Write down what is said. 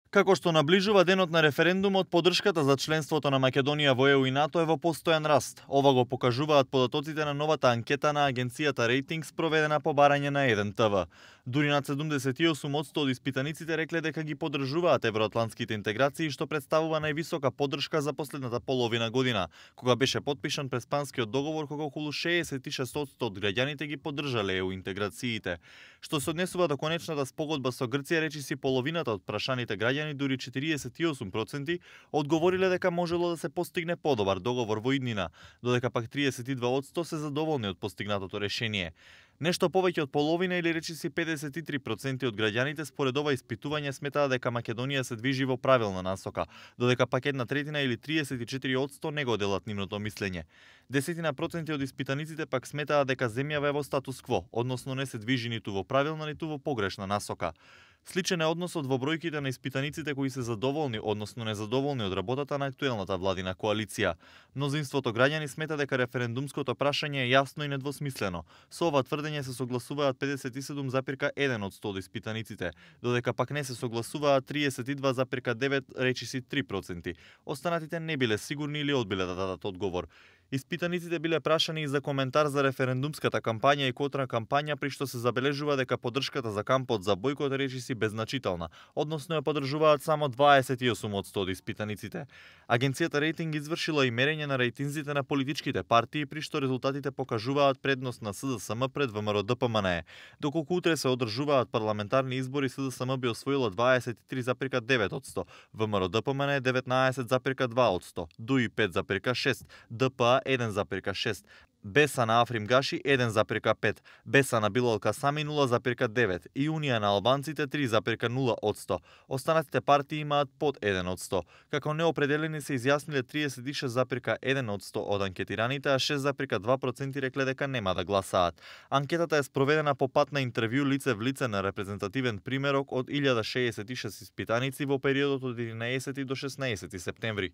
Како што наближува денот на референдумот, поддршката за членството на Македонија во ЕУ и НАТО е во постојан раст. Ова го покажуваат податоците на новата анкета на агенцијата Рейтинг спроведена по барање на 1 ТВ. Дури над 78% од испитаниците рекле дека ги поддржуваат евроатлантските интеграции, што представува највисока поддршка за последната половина година, кога беше потпишан преспанскиот договор, кога околу 66% од граѓаните ги поддржале ЕУ интеграциите. Што се однесува до конечната спогодба со Грција, речиси половината од прашаните граѓани, дури 48%, одговориле дека можело да се постигне подобар договор во иднина, додека пак 32% се задоволни од постигнатото решение. Нешто повеќе од половина или речиси 53% од граѓаните според ова испитување сметаат дека Македонија се движи во правилна насока, додека пак 1/3 или 34% не го делат нивното мислење. 10% од испитаниците пак сметаат дека земјава е во статус кво, односно не се движи ниту во правилна, ниту во погрешна насока. Сличен е односот во бројките на испитаниците кои се задоволни, односно незадоволни од работата на актуелната владина коалиција. Мнозинството граѓани смета дека референдумското прашање е јасно и недвосмислено. Со ова тврдење се согласуваат 57,1% од испитаниците, додека пак не се согласуваат 32,9, речиси 3%. Останатите не биле сигурни или одбиле да дадат одговор. Испитаниците биле прашани и за коментар за референдумската кампања и контракампања, при што се забележува дека поддршката за кампот за бојкот речиси беззначителна, односно ја поддржуваат само 28% од испитаниците. Агенцијата Рейтинг извршила и мерење на рейтинзите на политичките партии, при што резултатите покажуваат предност на СДСМ пред ВМРО-ДПМНЕ. Доколку утре се одржуваат парламентарни избори, СДСМ би освоила 23,9%, ВМРО-ДПМНЕ 19,2%, ДУИ 5,6%, ДПА 1,6%, Беса на Африм Гаши 1,5%, Беса на Билал Касами 0,9% и Унија на албанците 3,0%. Останатите партии имаат под 1%. Како неопределени се изјасниле 36,1% од анкетираните, а 6,2% рекле дека нема да гласаат. Анкетата е спроведена по пат на интервју лице в лице на репрезентативен примерок од 1066 испитаници во периодот од 11 до 16 септември.